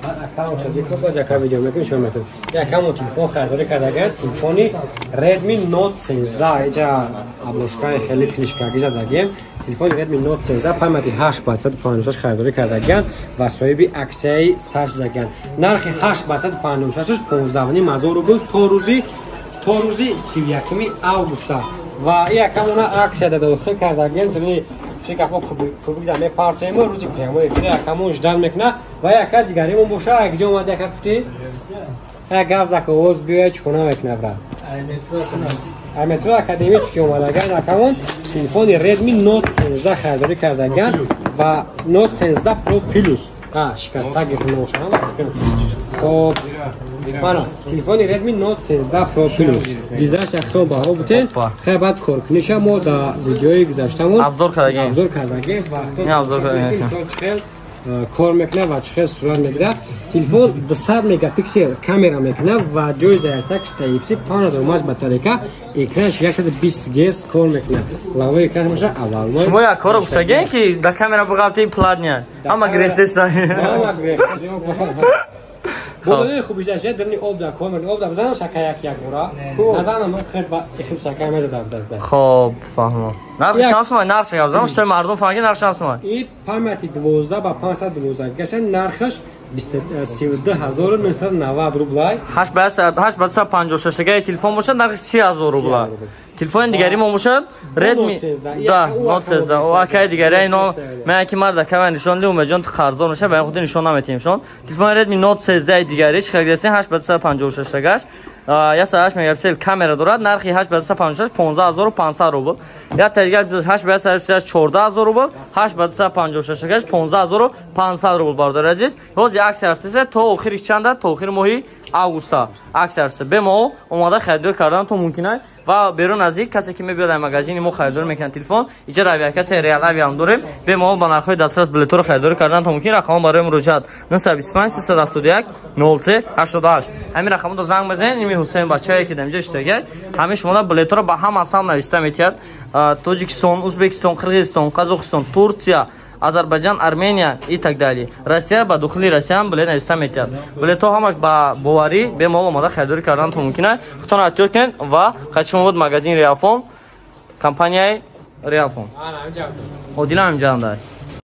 Аккаунт видео мекунем, шумо метавонед. Якамон телефон харидорӣ кардаган, телефони Redmi Note 13, иҷа обложкаи хеле книжкагӣ задагем. Телефони Redmi Note 13 памяти 8 ба 156 харидорӣ кардаган ва соҳиби аксияи сар шудаган. Нархи 8 ба 156 15 ҳазор рубл то рӯзи 31 августа. Ва якамона аксия дохил кардагем, шикафо кубик да мепартоем, рӯзи прямой эфир якамон ждать мекуна. Ва яка дигаримон боша, якҷо омада, яка гуфти, як гап зака, овоз биёя, чӣ хона мекуна, брат? Ай метро Академический омадаган. Якамон телефони Redmi Note 13 харидорӣ кардаган ва Note 13 Pro Plus шикаста гирифта. Хоб, мана телефони Redmi Note 13 Pro Plus, дизайнш ахтон баҳо бутен. Хай, баъд коркуниша мо дар видеои гузаштамон обзор кардагем. Обзор кардагем ва обзор кардагем. Хел кор мекунад ва чӣ хел сурат мегирад. Телефон 200 мегапиксел камера мекунад ва ҷои зарядкаш Type-C, 5000 мАч батарейка, экранаш 120 Гц кор мекунад. Лавои экран боша аввал. Шумо як корро гуфтагем, ки да камера буғалти платня ҳама гирифтеса. Ҳама гирифт. Бо хуби ҷа дирни об да кор мекунад. Об да бизанам, шака як як бора назанам, хел ба ихил шака мезадам. Хоб, фаҳмо. Нархи чанд сумай? Нарх шага бизанам, шумо мардум фаҳмида, нарх чанд сумай? И памяти 12 ба 512 гаша, нархаш 32 990 рублай. 8 ба 156 телефон бошад, нархи 30 000 рубла. Телефони дигари мо бошад Redmi да Note 13. О, акаи дигари ино ман ки марда кама нишон ди, Умеҷон, ту қарздор меша, ба худи нишон наметиҳем шон. Телефони Redmi Note 13 дигари чӣ харидасин, 8 ба 156 гаш, 108 мегапиксел камера дорад, нархи 8 ба 156 15 500 рубл. Як дигар 8 ба 156 14 000 рубл, 8 ба 156 гаш 15 500 рубл. Бародари азиз, ҳозир аксия рафтаса то охири чанда, то охири моҳи августа аксия рафтаса. Бемалол омода харидор кардан то мумкин аст. Ва берун аз ин, касе ки мебиёд ай магазини мо харидорӣ мекунад телефон, иҷа авиакасса Реал Авиам дорем, бемалол ба нархҳои дастрас билетҳоро харидорӣ кардан то мумкин. Рақамҳо барои муроҷиат 925 371 03 88. Ҳамин рақамҳоро занг бизанед. Ими Ҳусейн бачае ки дар инҷо иштирокяд, ҳамин шумода билетҳоро ба ҳама сам нависта метиҳад: Тоҷикистон, Узбекистон, Қирғизистон, Қазоқистон, Турсия, Азербайҷан, Армения и так далее. Россия, ба дохили Россияам билет нависта метиҳад. Билетҳо ҳамаш ба боварӣ, бемалол омода харидорӣ кардан то мумкин аст. Худтон эҳтиёт кунед. Ва хайр, шумо буд магазини Реалфон, компанияи Реалфон. Одилам инҷаанда.